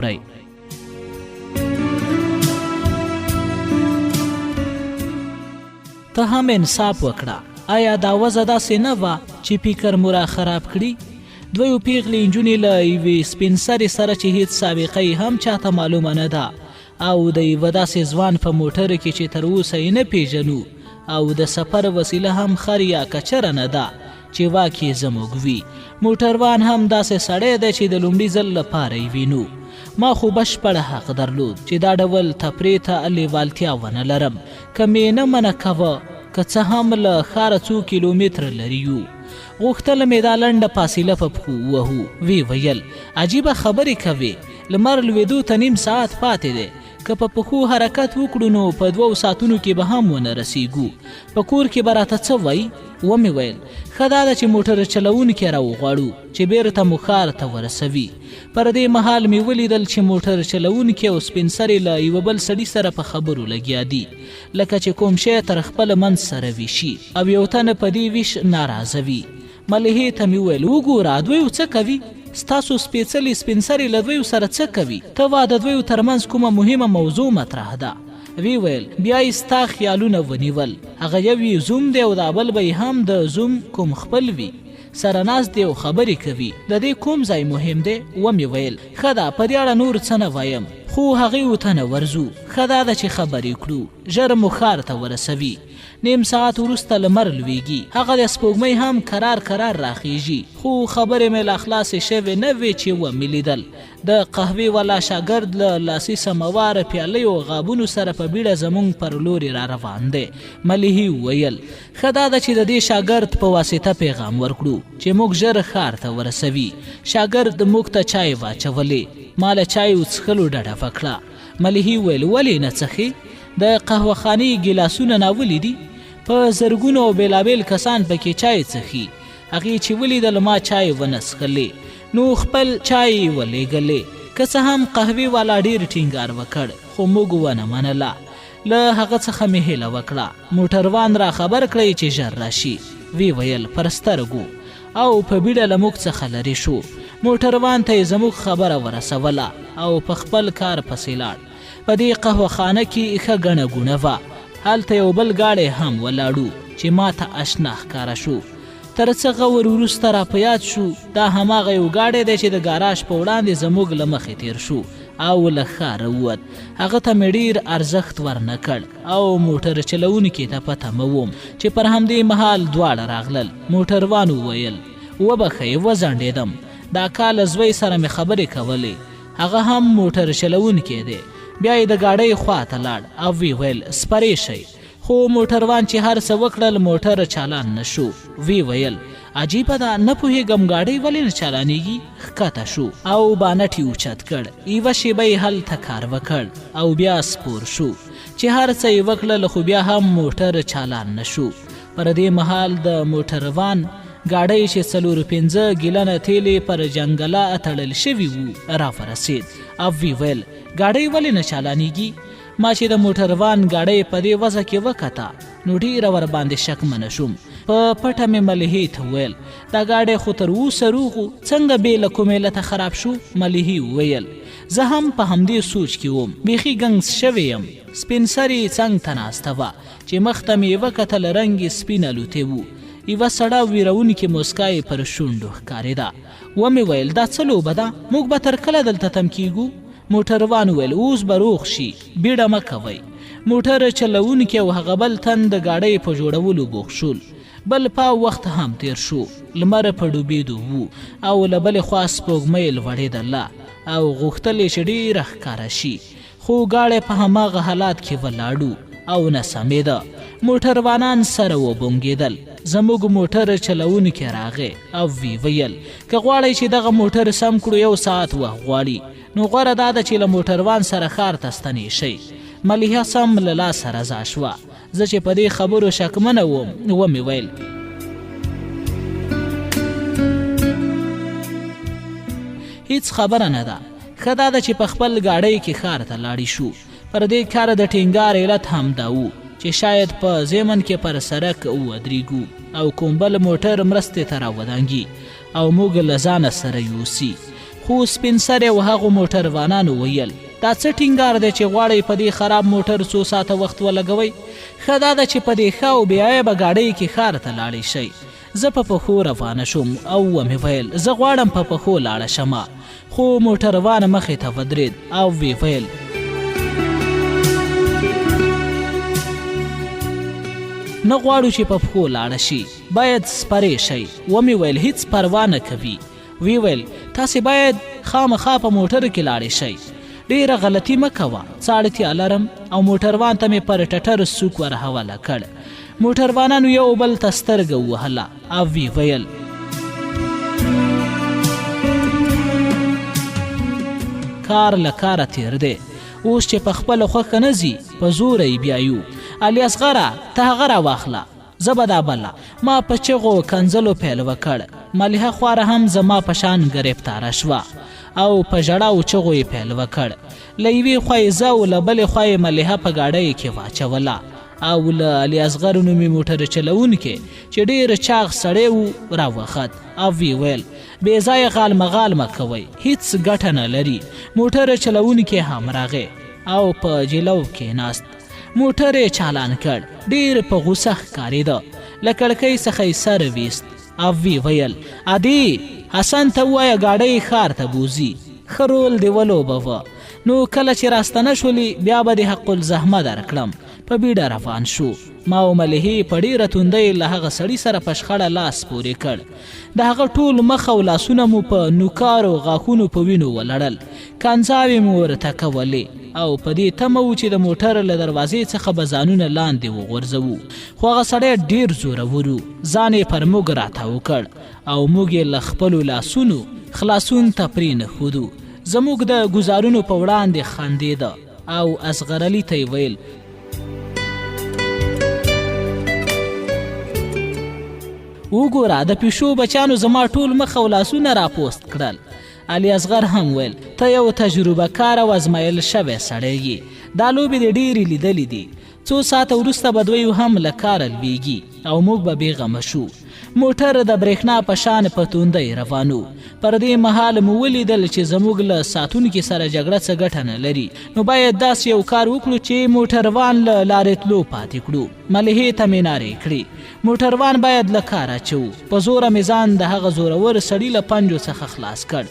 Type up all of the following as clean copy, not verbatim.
واورئ. ته هم انصاف وکړه، ایا دا وضع داسې نه وه چې فکر مو را خراب کړي؟ دویو پیغلې نجونې له یوې سپین سرې سره چې هیڅ سابقه یې هم چاته معلومه نه ده او د یوه داسې ځوان په موټر کې چې تر اوسه یې نه پیژنو او د سفر وسیله هم خر یا کچره نه ده چې واک یې زموږ وي. موټروان هم داسې سړی دی چې د لومړي ځل لپاره یې وینو. ما خو بشپړ حق درلود چې دا ډول تفریح ته لیوالتیا ونه لرم. که مې نه منع کاوه، که څه هم له ښاره څو کیلومتره لرې یو. غوښتل مې دا لنډه فاصله په پښو ووهو. ویې ویل، عجیبه خبرې کوې، لمر لوېدو ته نیم ساعت پاتې دی. که په پښو حرکت وکړو نو په دوو ساعتونو کې به هم ونه رسیږو. په کور کې به راته څه وایي؟ ومې ویل، ښه دا ده چې موټر چلوونکی راوغواړو چې بېرته مو ښار ته ورسوي. پر دې مهال مې ولیدل چې موټر چلوونکی او سپین سرې له یوه بل سړي سره په خبرو لګیا دي، لکه چې کوم شی تر خپل منځ سره ویشي او یو تن په دې ویش ناراضه وي. مليحې ته مې وویل، وګوره دوی څه کوي؟ ستاسو سپېڅلې سپین سرې له دوی سره څه کوي؟ ته وا د دوی ترمنځ کومه مهمه موضوع مطرح ده. ویې ویل، بیا یې ستا خیالونه ونیول. هغه یو یې زوم دی او دا بل به یې هم د زوم کوم خپل وي. سره ناست دي او خبرې کوي. د دې کوم ځای مهم دی؟ ومې ویل، ښه ده، په دې اړه نور څه نه وایم، خو هغیو ته نه ورځو. ښه دا ده چې خبرې کړو. ژر مو ښار ته ورسوي. نیم ساعت وروسته لمر لویږي، هغه د سپوږمۍ هم کرار کرار راخیژي، خو خبرې مې لا خلاصې شوې نه وې چې ومې لیدل د قهوې والا شاګرد له لاسي سموار، پیالیو او غابونو سره په بیړه زمونږ پر لوري را روان دی. ملیحې وویل، ښه دا ده چې د دې شاګرد په واسطه پیغام ورکړو چې موږ ژر ښار ته ورسوي. شاګرد موږ ته چای واچولې، ما له چایو څښلو ډډه وکړه. ملیحې وویل، ولې نه څښې؟ د قهوه خانې ګیلاسونه ناولي دي، په زرګونو او بېلابېل کسان پکې چای څښي. هغې چې ولیدل ما چای ونه څښلې نو خپل چای یې ولېږلې. که څه هم قهوې والا ډېر ټینګار وکړ خو موږ ونه منله. له هغه څخه مې هیله وکړه موټروان را خبر کړئ چې ژر راشي. ویې ویل پر سترګو او په بیړه له موږ څخه لرې شو. موټروان ته یې زموږ خبره ورسوله او په خپل کار پسې لاړ. په دې قهوه خانه کې ښه ګڼه ګوڼه وه. هلته یو بل ګاډی هم ولاړو چې ماته اشنا ښکاره شو. تر څه غور وروسته را په یاد شو، دا هماغه یو ګاډی دی چې د ګاراژ په وړاندې زموږ له مخې تېر شو او له ښاره ووت. هغه ته مې ډېر ارزښت ورنه کړ او موټر چلوونکي ته په تمه وم چې پر همدې مهال دواړه راغلل. موټروان وویل، وبښئ، وځنډېدم. د اکا له زوی سره مې خبرې کولې. هغه هم موټر چلوونکی دی. بیا یې د ګاډۍ خوا ته لاړ او ویې ویل، سپرې شئ. خو موټروان چې هر څه وکړل موټر چالان نه شو. ویې ویل، عجیبه ده، نه پوهېږم ګاډۍ ولې نه چالانېږي؟ ښکته شو او بانټ یې اوچت کړ. یوه شېبه یې هلته کار وکړ او بیا سپور شو. چې هر څه یې وکړل خو بیا هم موټر چالان نه شو. پر دې مهال د موټروان ګاډۍ چې څلور پنځه ګیلنه تیل یې پر جنګله تړل شوي وو راورسید او وی ویل، ګاډۍ ولې نه چالانیږي؟ ما چې د موټروان ګاډۍ په دې وضع کې وکته نو ډیره ورباندې شکمنه شوم. په پټه مې ملیحې ته وویل، دا ګاډی خو تر اوسه روغ و، څنګه بې له کوم علته خراب شو؟ ملیحې وویل، زه هم په همدې سوچ کې وم، بیخي ګنګس شوې یم. سپین سرې څنګ ته ناسته وه، چې مخ ته مې یې وکتل رنګ یې سپین الوتی و. یوه سړه او ویرونکې موسکا یې پر شونډو ښکارېده. ومې ویل، دا څه لوبه ده؟ موږ به تر کله دلته تم کېږو؟ موټروان وویل، اوس به روغ شي، بیړه مه کوئ. موټر چلوونکی او هغه بل تن د ګاډۍ په جوړولو بوخت شول. بل پاو وخت هم تېر شو. لمر په ډوبېدو و او له بلې خوا سپوږمۍ لوړېدله او غوښتل یې چې ډېره ښکاره شي. خو ګاډی په هماغه حالات کې ولاړو او نه سمېده. موټروانان سره وبونګېدل. زموږ موټر چلوونکی راغی او وی ویل، که غواړئ چې دغه موټر سم کړو یو ساعت وخت غواړي، نو غوره دا ده چې له موټروان سره ښار ته ستنې شئ. ملیحه سم له لاسه رضا شوه. زه چې په دې خبرو شکمنه وم، ومې ویل، هیڅ خبره نه ده، ښه دا ده چې په خپل ګاډۍ کې ښار ته لاړې شو. پر دې کار د ټینګار علت هم دا و چې شاید په زیمن کې پر سرک ودرېږو او کوم بل موټر مرستې ته راودانګي او موږ له ځانه سره یوسي. خو خو سپین سرې او هغو موټروانانو ویل، دا څه ټینګار دی چې غواړئ په دې خراب موټر څو ساعته وخت ولګوئ؟ ښه دا ده چې په دې ښه او بې عیبه ګاډۍ کې ښار ته لاړې شئ. زه په پښو روانه شوم او ومې ویل، زه غواړم په پښو لاړه شم. خو موټروان مخې ته ودرېد او ویې ویل. نه غواړو چې په پښو لاړه شي، باید سپرې شئ. ومې ویل، هیڅ پروا نه کوي. وی ویل، تاسې باید خامخا په موټر کې لاړې شئ. ډېره غلطي مه کوه، څه اړتیا لرم؟ او موټروان ته مې پر ټټر سوک ور حواله کړ. موټروانانو یو بل ته سترګه ووهله او وی ویل. کار له کاره تېر دی. اوس چې په خپله خوښه نه ځي، په زوره یې بیایو. علي اصغره، ته هغه راواخله. زه به دا بله. ما په چغو کنځلو پیل وکړ. ملیحه خواره هم زما په شان ګرفتاره شوه او په ژړا او چغو یې پیل وکړ. له یوې خوا یې زه او له بلې خوا یې ملیحه په ګاډۍ کې واچوله او له علي اصغر نومي موټر چلوونکی چې ډېر چاغ سړی و راوخت او ویې ویل، بې ځایه غالمغال مه کوئ، هیڅ ګټه نه لري. موټر چلوونکی هم راغی او په جلو کېناست. موټر یې چالان کړ، ډېر په غوسه ښکارېده. له کړکۍ څخه یې سر ویست او ویې ویل، ادې! حسن ته ووایه ګاډۍ ښار ته بوځي. ښه رول دې ولوبوه. نو کله چې راستنه شولې بیا به دې حق الزحمه درکړم. په بیړه روان شو. ما او ملیحې په ډېره توندۍ له هغه سړي سره په شخړه لاس پورې کړ. د هغه ټول مخ او لاسونه مو په نوکارو غاښونو په وینو ولړل. کنځاوې مو ورته کولې او په دې تمه وو چې د موټر له دروازې څخه به ځانونه لاندې وغورځوو. خو هغه سړی ډېر زورور و، ځان یې پر موږ راتاو کړ او موږ یې له خپلو لاسونو خلاصون ته پرې نه ښودو. زموږ د ګوزارونو په وړاندې خندېده او اصغرعلي ته یې ویل، وګوره د پیشو بچیانو زما ټول مخ او لاسونه راپوست کړل. علي اصغر هم ویل، ته یو تجربه کار او ازمایل شوی سړی یې، دا لوبې دې ډېرې لیدلې دي. څو ساعته وروسته به دوی هم له کاره لویږي او موږ به بېغمه شو. موټر د برېښنا په شان په توندۍ روان و. پر دې مهال مو ولیدل چې زموږ له ساتونکي سره جګړه څه ګټه نه لري، نو باید داسې یو کار وکړو چې موټروان له لارې تلو پاتې کړو. ملېحې ته مې نارې کړې، موټروان باید له کاره اچوو. په زوره مې ځان د هغه زورور سړي له پنجو څخه خلاص کړ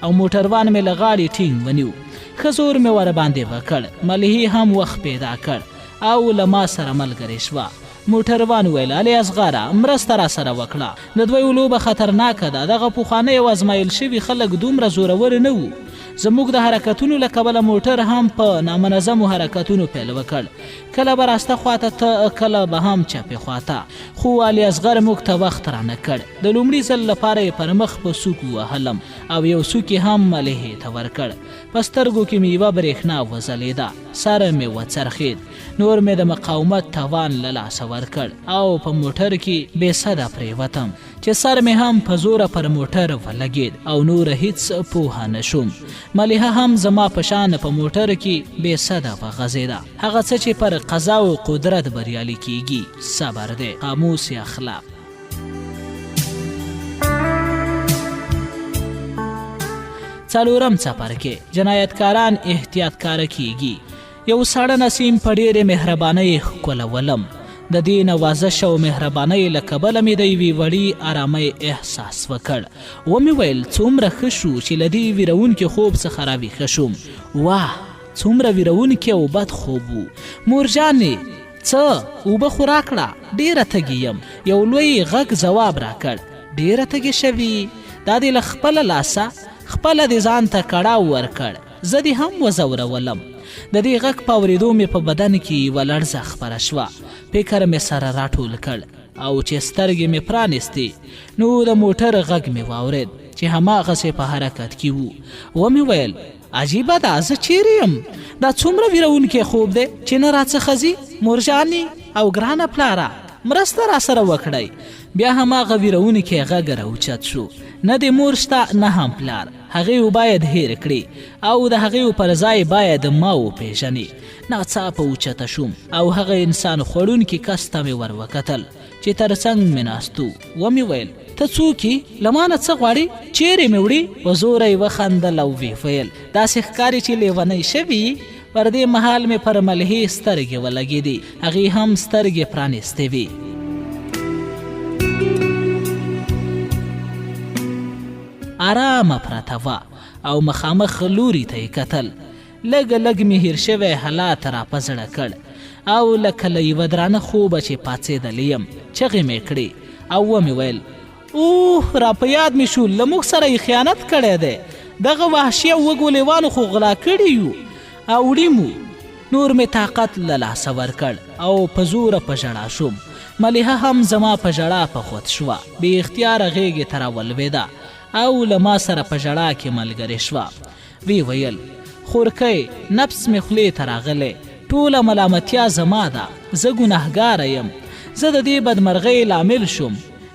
او موټروان مې له غاړې ټینګ ونیو. ښه زور مې ورباندې وکړ. ملېحې هم وخت پیدا کړ او له ما سره ملګرې شوه. موټروان ویل، علي اصغره! مرسته راسره وکړه. د دوی لوبه خطرناکه ده. دغه پخواني او ازمایل شوي خلک دومره زورور نه وو. زموږ د حرکتونو له کبله موټر هم په نامنظمو حرکتونو پیل وکړ. کله به راسته خواته ته، کله به هم چپې خواته. خو علي اصغر موږ ته وخت رانه کړ. د لومړي ځل لپاره یې پر مخ په سوک ووهلم او یو سوک یې هم ملېحې ته ورکړ. په سترګو کې مې یوه برېښنا وځلېده. سر مې وڅرخېد. نور مې د مقاومت توان له لاسه ورکړ او په موټر کې بې سده پرېوتم. چې سر مې هم په زوره پر موټر ولګېد او نوره هیڅ پوه نه شوم. ملیحه هم زما په شان په موټر کې بې سده وغځېده. هغه څه چې پر قضا او قدرت بریالي کېږي، صبر دی. قاموس اخلاق. څلورم څپرکی، جنایتکاران احتیاط کاره کېږي. یو ساړه نسیم په ډېرې مهربانۍ ښکلولم. د دې نوازش او مهربانۍ له کبله مې د یوې وړې ارامۍ احساس وکړ. ومې ویل، څومره ښه شو چې له دې ویرونکي خوب څخه راویښه شوم. واه! څومره ویرونکی او بد خوب و. مورجانې! څه، اوبه خو راکړه، ډېره تږې یم. یو لوی غږ ځواب راکړ، ډېره تږې شوې؟ دا دې له خپله لاسه، خپله دې ځان ته کړاو ورکړ. زه دې هم وځورولم. د دې غږ په اورېدو مې په بدن کې یوه لړزه خپره شوه. فکر مې سره راټول کړ او چې سترګې مې پرانیستې نو د موټر غږ مې واورېد چې هماغسې په حرکت کې و. ومې ویل، عجیبه ده، زه چیرې یم؟ دا څومره ویرونکی خوب دی چې نه راڅخه ځي. مورجانې او ګرانه پلاره، مرسته راسره وکړئ. بیا هماغه ویرونکی غږ راوچت شو، نه دې مور شته نه هم پلار، هغې باید هیر کړې او د هغې پر ځای باید ما وپېژنې. ناڅاپه اوچته شوم او هغه انسان خوړونکي کس ته مې ور وکتل چې تر څنګ مې ناست و. ومې ویل، ته څوک یې؟ له ما نه څه غواړې؟ چیرې مې وړې؟ په زوره یې وخندل او ویې ویل، داسې ښکاري چې لیونۍ شوې یې. پر دې مهال مې پر ملهې سترګې ولګېدې، هغې هم سترګې پرانیستې وې. آرامه پرته وه او مخامخ لوري ته یې کتل. لږ لږ مې هیر شوی حالات را په زړه کړ او لکه له یوه درانه خوبه چې پاڅېدلې یم، چغې مې کړې او ومې ویل، اوه، را په یاد مې شو، له موږ سره یې خیانت کړی دی، دغه وحشي او وږو لیوانو خو غلا کړي یو او وړي مو. نور مې طاقت له لاسه ورکړ او په زوره په ژړا شوم. ملیحه هم زما په ژړا په خود شوه، بې اختیاره غېږې ته راولوېده او له ما سره په ژړا کې ملګرې شوه. ویې ویل، خورکۍ، نفس مې خولې ته راغلی، ټوله ملامتیا زما ده، زه ګناهګاره یم، زه د دې بدمرغۍ لامل شوم،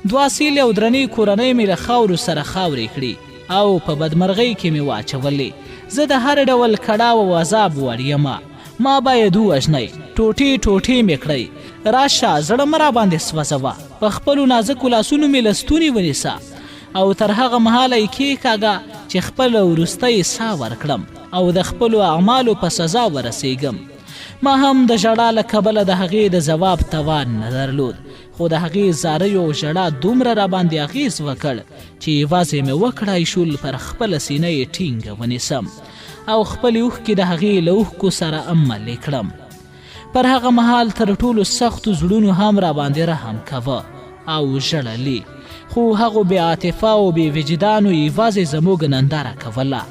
دوه اصیلې او درنې کورنۍ مې له خاورو سره خاورې کړې او په بدمرغۍ کې مې واچولې، زه د هر ډول کړاو او عذاب وړ یم، ما باید ووژنئ، ټوټې ټوټې مې کړئ، راشه زړه مه راباندې سوځوه، په خپلو نازکو لاسونو مې له ستوني ونیسه او تر هغه مهاله یې کېکاږه چې خپله وروستۍ ساه ورکړم او د خپلو اعمالو په سزا ورسېږم. ما هم د ژړا له کبله د هغې د ځواب توان نه درلود، خو د هغې زاریو او ژړا دومره راباندې اغېز وکړ چې یوازې مې وکړای شول پر خپله سینه یې ټینګه ونیسم او خپلې اوښکې د هغې له اوښکو سره ملې کړم. پر هغه مهال تر ټولو سختو زړونو هم راباندې رحم کاوه او ژړلې، خو هغو بې عاطفه او بې وجدانو یوازې زموږ ننداره کوله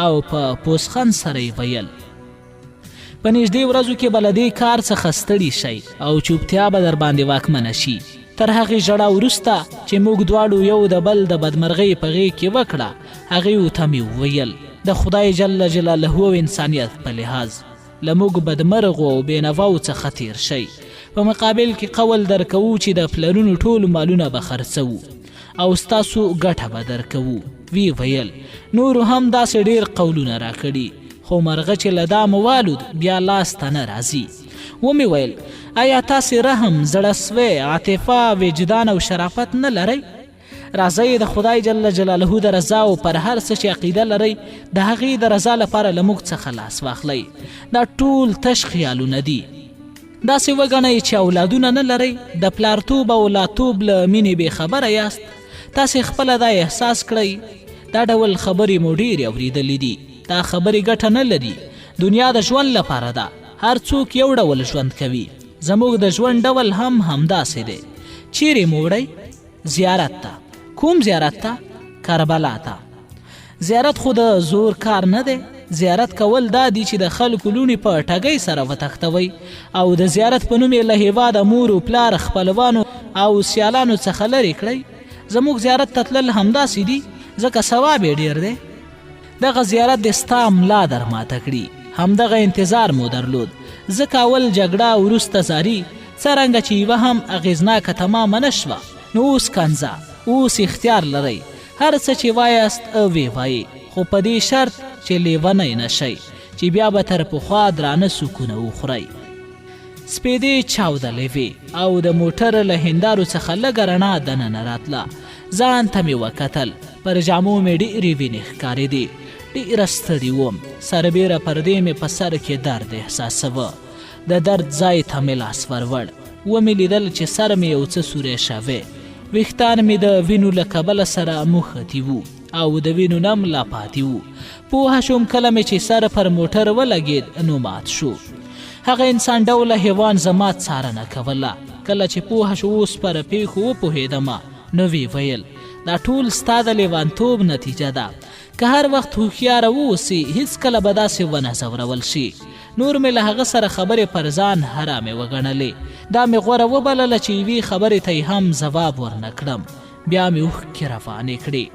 او په پوسخند سره یې ویل، په نږدې ورځو کې به له دې کار څخه ستړي شئ او چوپتیا به در باندې واکمنه شي. تر هغې ژړا وروسته چې موږ دواړو یو د بل د بدمرغۍ په غېږ کې وکړه، هغې ته مې وویل، د خدای جل جلاله او انسانیت په لحاظ له موږ بدمرغو او بېنواو څخه تېر شئ، په مقابل کې قول درکوو چې د پلرونو ټول مالونه به خرڅوو او ستاسو ګټه به درکوو. ویې ویل، نورو هم داسې ډېر قولونه راکړي، خو مرغه چې له دامه والود بیا لاس ته نه راځي. ومې ویل، ایا تاسې رحم، زړه سوی، عاطفه، وجدان او شرافت نه لرئ؟ راځئ د خدای جل جلاله د رضا او پر هر څه چې عقیده لرئ د هغې د رضا لپاره له موږ څخه لاس واخلئ. دا ټول تش خیالونه دي. داسې وګڼئ چې اولادونه نه لرئ، د پلارتوب او لاتوب له مینې بې خبره یاست. تاسې خپله دا احساس کړئ. دا ډول خبرې مو ډېرې اورېدلې دي. دا خبرې ګټه نه لري. دنیا د ژوند لپاره ده. هر څوک یو ډول ژوند کوي. زموږ د ژوند ډول هم همداسې دی. چیرې مو وړئ؟ زیارت ته. کوم زیارت ته؟ کربلا ته. زیارت خو د زور کار نه دی. زیارت کول دا دي چې د خلکو لوڼې په ټګۍ سره وتښتوئ او د زیارت په نوم یې له هېواده مور و پلار، خپلوانو او سیالانو څخه لرې کړئ. زموږ زیارت ته تلل همداسې دي، ځکه ثواب یې ډېر دی. دغه زیارت دې ستا ملا در ماته کړي. همدغه انتظار مو درلود، ځکه اول جګړه وروسته زاري، څرنګه چې یوه هم اغېزناکه تمامه نه شوه، نو اوس کنځه، اوس اختیار لرئ، هر څه چې وایاست ویې وایئ، خو په دې شرط چې لېونی نه شئ، چې بیا به تر پخوا درانه سوکونه وخورئ. سپېدې چاودلې وې او د موټر له هندارو څخه لږه رڼا دننه راتله. ځان ته مې وکتل، پر جامو مې ډېرې وینې ښکارېدې. ډېره ستړې وم، سربېره پر دې مې په سر کې درد احساسوه. د درد ځای ته مې لاس وروړ، ومې لیدل چې سر مې یو څه سوری شوی، ویښتان مې د وینو له کبله سره موښتي وو او د وینو نم لا پاتې وو. پوه شوم کله مې چې سر پر موټر ولګېد نو مات شو. هغه انسان ډوله حیوان زما څارنه کوله. کله چې پوه شو اوس پر پېښو وپوهېدم نو ویې ویل، دا ټول ستا د لیوانتوب نتیجه ده. که هر وخت هوښیاره واوسې هیڅکله به داسې ونه ځورول شې. نور مې له هغه سره خبرې پر ځان حرامې وګڼلې. دا مې غوره وبلله چې یوې خبرې ته یې هم ځواب ورنه کړم. بیا مې اوښکې روانې کړې.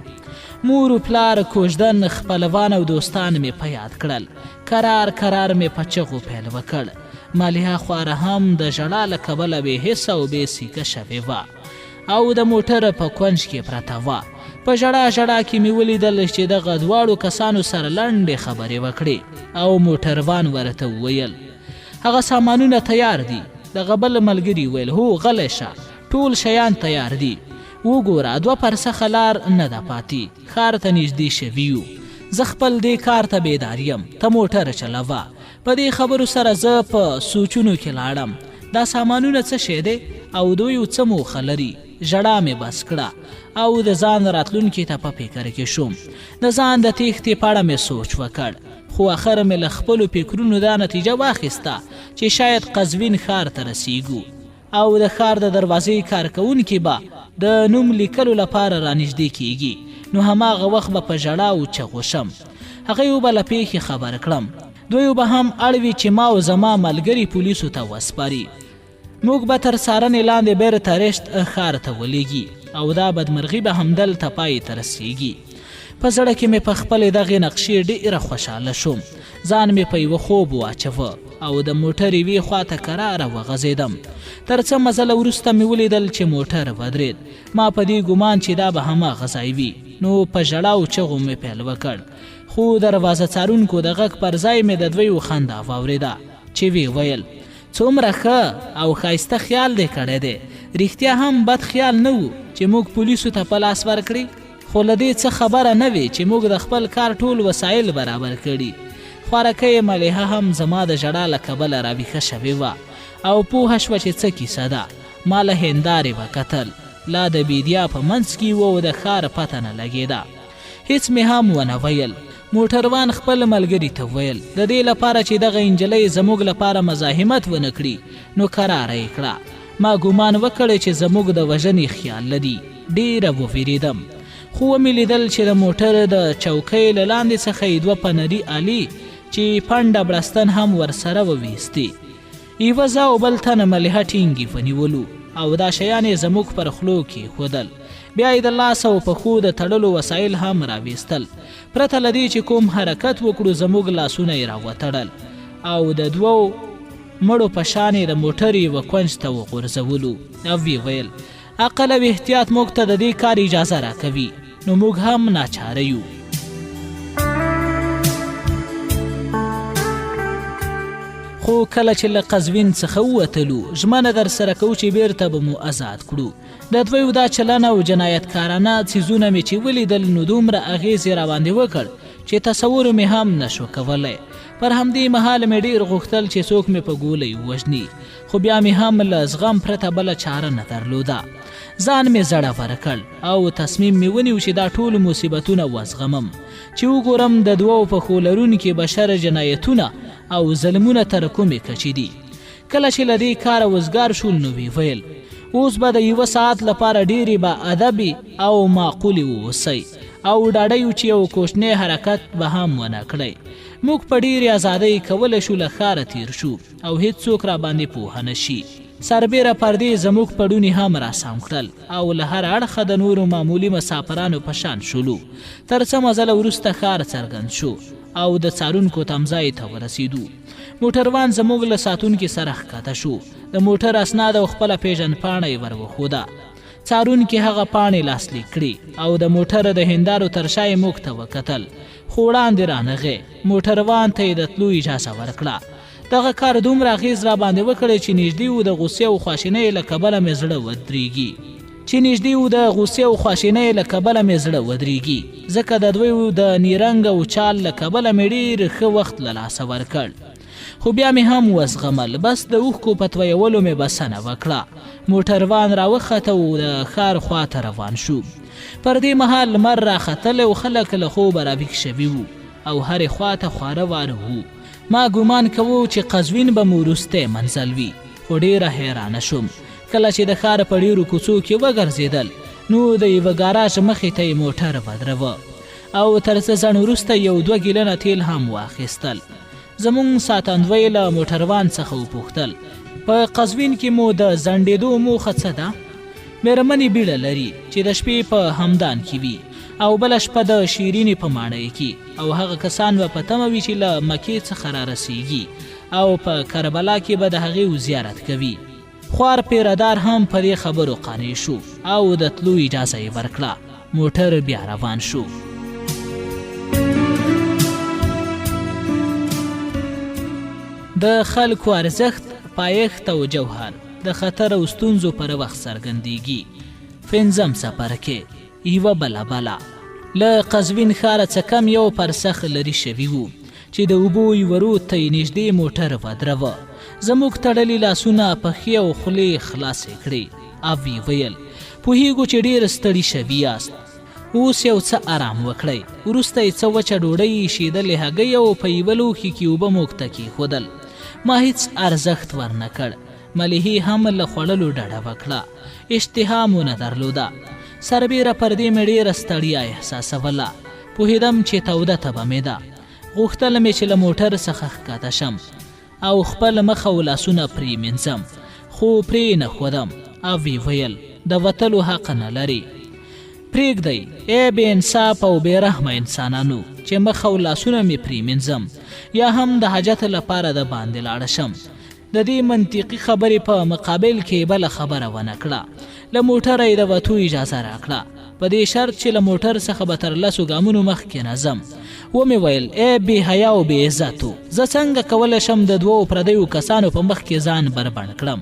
مور و پلار، کوژدن، خپلوان او دوستان مې په یاد کړل. کرار کرار مې په چغو پیل وکړ. مالیه خواره هم د ژړا له کبله بې حسه او بې سیکه شوې وه. او د موټر په کونج کې پرته وه. په ژړا ژړا کې مې ولیدل چې دغه دواړو کسانو سره لنډې خبرې وکړې او موټروان ورته وویل هغه سامانونه تیار دي. دغه بل ملګري ویل هو غلی شه، ټول شیان تیار دي، وګوره دوه فرسخه لار نه ده پاتې، ښار ته نږدې شوي یو. زه خپل دې کار ته بیدار یم، ته موټر چلوه. په دې خبرو سره زه په سوچونو کې لاړم، دا سامانونه څه شی دی او دوی څه موخه لري؟ ژړا مې بس کړه او د ځان راتلونکي ته په فکر کې شوم. د ځان د تېښتې په اړه مې سوچ وکړ، خو اخر مې له خپلو فکرونو دا نتیجه واخیسته چې شاید قزوین ښار ته رسیږو او د ښار د دروازې کارکوونکي به د نوم لیکلو لپاره رانږدې کیږي، نو هماغه وخت به په ژړا او چغو شم. هغوی به له پېښې خبر کړم. دوی به هم اړ وي چې ما او زما ملګري پولیسو ته وسپاري. موږ به تر څارنې لاندې بېرته رشت ښار ته ولېږي او دا بدمرغي به همدلته پای ته رسېږي. په زړه کې مې په خپلې دغې نقشې ډېره خوشحاله شوم. ځان مې په یوه خوب واچوه او د موټر یوې خوا ته کراره وغځېدم. تر څه مزله وروسته مې ولیدل چې موټر ودرېد. ما په دې ګومان چې دا به هماغه ځای وي، نو په ژړا او چغو مې پیل وکړ. خو دروازه څارونکو د غږ پر ځای مې د دوی خندا واورېده چې ویې ویل، څومره ښه او ښایسته خیال دې کړی دی، رښتیا هم بد خیال نه و چې موږ پولیسو ته په لاس ورکړې، خو له دې څه خبره نه وې چې موږ د خپل کار ټول وسایل برابر کړي. خوارکۍ ملیحه هم زما د ژړا له کبله راویښه شوې وه او پوهه شوه چې څه کیسه ده. ما له هېندارې وکتل، لا د بیدیا په منځ کې وو او د ښار پته نه لګېده. هیڅ مې هم ونه ویل. موټروان خپل ملګري ته وویل، د دې لپاره چې دغه انجلۍ زموږ لپاره مزاحمت ونه کړي، نو کراره یې کړه. ما ګومان وکړ چې زموږ د وژنې خیال لري. ډېره ووېرېدم. خو ومې لیدل چې د موټر د چوکۍ له لاندې څخه یې دوه پنري آلې چې پنډه بړستن هم ورسره وویستې. یوه زه او بل تن ملیحه ټینګې ونیولو او دا شیان یې زموږ پر خولو کېښودل. بیا یې د لاس او پښو د تړلو وسایل هم راویستل. پرته له دې چې کوم حرکت وکړو زموږ لاسونه یې راوتړل او د دوو مړو په شان یې د موټر یوه کونج ته وغورځولو او ویې ویل، عقل او احتیاط موږ ته د دې کار اجازه راکوي، نو موږ هم ناچاره یو. خو کله چې له قزوین څخه ووتلو، ژمنه در سره کوو چې بیرته به مو ازاد کړو. د دوی دا چلن او جنایتکارانه څیزونه مې چې ولیدل، نو دومره اغېز یې راباندې وکړ چې تصور مې هم نشو کولی. پر همدې مهال مې ډېر غوښتل چې څوک مې په ګولۍ ووژني، خو بیا مې هم له زغم پرته بله چاره نه درلوده. ځان مې زړور کړ او تصمیم مې ونیو چې دا ټول مصیبتونه وزغمم، چې وګورم د دوو پښو لرونکي بشر جنایتونه او ظلمونه تر کومې کچې دي. کله چې له دې کاره وزګار شول نو ویې ویل، اوس به د یوه ساعت لپاره ډېرې با ادبې او معقولې واوسئ او ډاډه یو چې یو کوچنی حرکت به هم ونه کړئ. موږ په ډېرې ازادۍ کولی شو له ښاره تېر شو او هېڅوک راباندې پوه نه شي. سربېره پردې زموږ پړوني هم راسم کړل او له هر اړخه د نورو معمولي مساپرانو په شان شولو. تر څه مزله وروسته ښار څرګند شو او د څارونکو تمځای ته ورسېدو. موټروان زموږ له ساتونکي سره ښکته شو. د موټر اسناد او خپله پېژندپاڼه یې ور وښوده. څارونکي هغه پاڼې لاسلیک کړې او د موټر د هېندارو تر شا یې موږ ته وکتل، خو وړاندې رانغی. موټروان ته یې د تلو اجازه ورکړه. دغه کار دومره اغېز راباندې وکړ چې نږدې و د غوسې او خواشینۍ له کبله مې زړه ودرېږي. چې نږدې و د غوسې او خواشینۍ له کبله مې زړه ودرېږي، ځکه د دوی د نیرنګ او چال له کبله مې ډېر ښه وخت له لاسه ورکړ. خو بیا مې هم وزغمل، بس د اوښکو په تویولو مې بسنه وکړه. موټروان راوخته او د ښار خوا ته روان شو. پر دې مهال لمر راختلی او خلک له خوبه راویښ شوي وو او هرې خوا ته خواره واره وو. ما ګومان کوو چې قزوین به مو وروستی منزل وي، خو ډېره حیرانه شوم کله چې د ښار په ډېرو کوڅو کې وګرځېدل، نو د یوه ګاراژ مخې ته یې موټر ودروه او تر څه ځنډ وروسته یو دوه ګیلنه تیل هم واخیستل. زمونږ ساتندوی له موټروان څخه وپوښتل، په قزوین کې مو د ځنډېدو موخه څه ده؟ مېرمنې بیړه لري چې د شپې په همدان کې وي او بله شپه د شیرینې په ماڼۍ کې، او هغه کسان به په تمه وي چې له مکې څخه رارسیږي او په کربلا کې به د هغې زیارت کوي. خوار پیره هم په دې خبرو قانع شو او د تلو اجازه یې ورکړه. موټر بیا روان شو. د خلکو ارزښت، پایښت او جوهر د خطر او ستونزو پر وخت څرګندېږي. پنځم څپرکی، یوه بله بلا. له قزوین ښاره څه کم یو فرسخ لرې شوي وو چې د اوبو یوه رود ته یې نږدې موټر ودروه. زموږ تړلي لاسونه، پښې او خولې خلاصې کړې او ویې ویل، پوهېږو چې ډېر ستړي شوي یاست. اوس یو څه ارام وکړئ. وروسته یې څه وچه ډوډۍ، شیدلې هګۍ او په یوه لوښي کې اوبه موږ ته کېښودل. ما هیڅ ارزښت ورنه کړ. ملیحې هم له خوړلو ډډه وکړه. اشتها مو نه درلوده. سربېره پر دې مې ډېره ستړیا احساسوله. پوهېدم چې توده تبه مې ده. غوښتل مې چې له موټر څخه ښکته شم او خپل مخ او لاسونه پرېمینځم، خو پرې یې نه ښودم او ویې ویل، د وتلو حق نه لرې. پرېږدئ، ای بې انصاف او بې رحمه انسانانو، چې مخ او لاسونه مې پرېمینځم یا هم د حاجت لپاره د باندې لاړه شم. د دې منطقي خبرې په مقابل کې بله خبره ونه کړه. له موټره یې د وتو اجازه راکړه، په دې شرط چې له موټر څخه به تر لسو ګامونو مخکې نه ځم. ومې ویل، ای بې حیا او بې عزتو، زه څنګه کولی شم د دوو پردیو کسانو په مخ کې ځان بربنډ کړم؟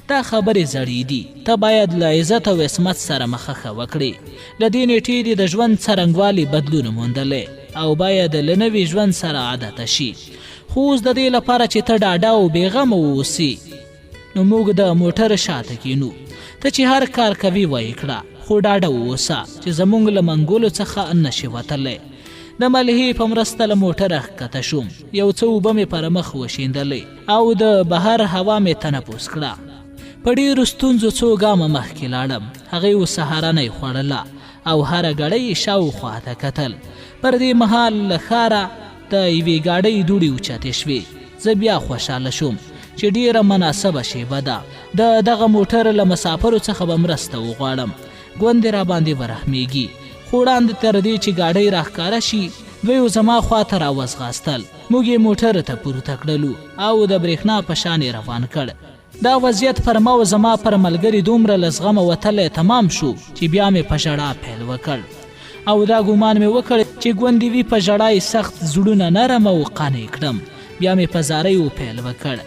دا خبرې زړې دي، ته باید له عزت او عصمت سره مخه ښه وکړې. له دې نېټې دې د ژوند څرنګوالي بدلون موندلی او باید له نوي ژوند سره عادته شي. خو اوس د دې لپاره چې ته ډاډه او بېغمه واوسې، نو موږ د موټر شاته کینو. ته چې هر کار کوي وایې کړه، خو ډاډه واوسه چې زموږ له منګولو څخه نه شې وتلی. د ملهې په مرسته له موټره ښکته شوم، یو څه اوبه مې پر مخ وشیندلې او د بهر هوا مې تنفس کړه. په ډېرو ستونزو څو ګامه مخکې لاړم. هغې اوس سهارنۍ خوړله او هره ګړۍ یې شاوخوا ته کتل. پر دې مهال له ښاره د یوې ګاډۍ دوړې اوچتې شوې. زه بیا خوشاله شوم چې ډېره مناسبه شېبه ده. د دغه موټر له مسافرو څخه به مرسته وغواړم. ګوندې راباندې ورحمېږي. خو وړاندې تر دې چې ګاډۍ راښکاره شي، دویو زما خوا ته راوځغاستل. موږ یې موټر ته پورته کړلو او د برېښنا په شان یې روان کړ. دا وضعیت پر ما او زما پر ملګري دومره له زغمه وتلی تمام شو چې بیا مې په ژړا پیل وکړ او دا ګومان مې وکړ چې ګوندې وي په ژړا یې سخت زړونه نرم او قانع کړم. بیا مې په زاریو پیل وکړ.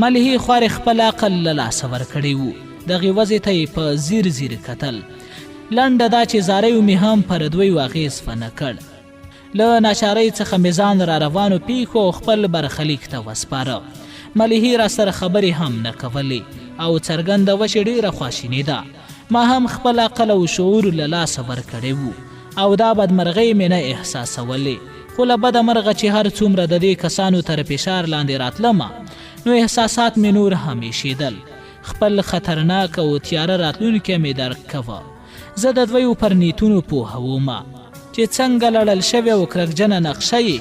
ملهې خوارې خپل عقل له لاسه ورکړی و، دغې وضعې ته یې په ځیر ځیر کتل. لنډه دا چې زاریو مې هم پر دویو اغېز ونه کړ. له ناچارۍ څخه مې ځان را روانو پېښو او خپل برخلیک ته وسپاره. ملیحې راسره خبرې هم نه کولې او څرګنده وه چې ډېره خواشینې ده. ما هم خپل عقل او شعور له لاسه ورکړی و او دا بدمرغۍ مې نه احساسولې. خو له بده مرغه چې هر څومره د دې کسانو تر فشار لاندې راتلم نو احساسات مې نور هم ایشېدل. خپل خطرناک او تیاره راتلونکی مې درک کوه. زه د دویو پر نیتونو پوه وم چې څنګه لړل شوې او کرکجنه نقشه یې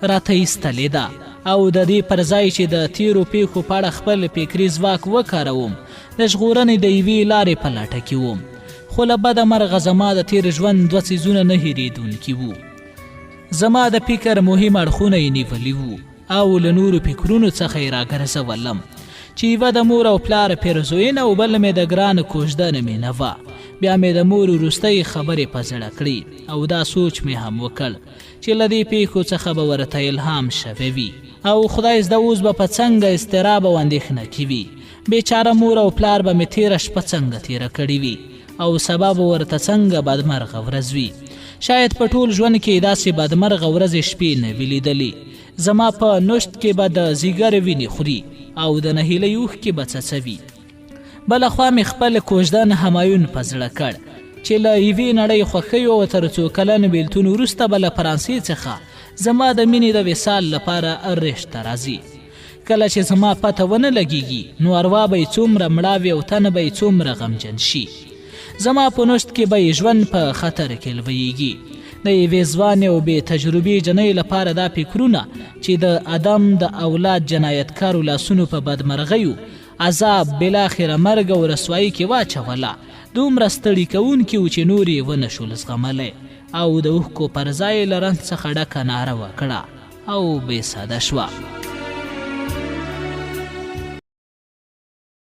راته ایستلې ده او د دې پر ځای چې د تیرو پیښو په اړه خپل فکري ځواک وکاروم د ژغورنې د یوې لارې په لټه کې وم. خو له بده مرغه زما د تیر ژوند دوه څیزونه نه هیریدونکي وو. زما د فکر مهم اړخونه یې نیولي وو او له نورو فکرونو څخه یې راګرځولم چې یوه د مور او پلار پیرزوینه او بل مې د ګران کوژدن مینه وه. بیا مې د مور وروستۍ خبرې په زړه کړې او دا سوچ مې هم وکړ چې له دې پیښو څخه به ورته الهام شوی وي او خدای زده اوس به په څنګه اضطراب او اندېښنه کې وي. بیچاره مور او پلار به مې تېره شپه څنګه تېره کړې وي او سبا به ورته څنګه بدمرغه ورځ وي. شاید په ټول ژوند کې داسې بدمرغه ورځې شپې نه وي لیدلې. زما په نشت کې به د ځیګر وینې خوري او د نهیلۍ اوښکې به څڅوي. بله خوا مې خپل کوژدن همایون په زړه کړ چې له یوې نړۍ خوښیو او تر څو کلن بیلتون وروسته به له فرانسې څخه زما د مینې د وصال لپاره رشت ته راځي. کله چې زما پته ونه لګیږي نو اروا به یې څومره مړاوې او تن به یې څومره غمجن شي. زما په نشت کې به یې ژوند په خطر کې لویږي. د یوې ځوانې او بې تجربې جنۍ لپاره دا فکرونه چې د ادم د اولاد جنایتکارو لاسونو په بدمرغیو، عذاب، بالاخره مرګ او رسوایي کې واچوله، دومره ستړي کوونکي وو چې نور یې ونه شول زغملی او د اوښکو پر ځای یې له رنځ څخه ډکه ناره وکړه او بې سده شوه.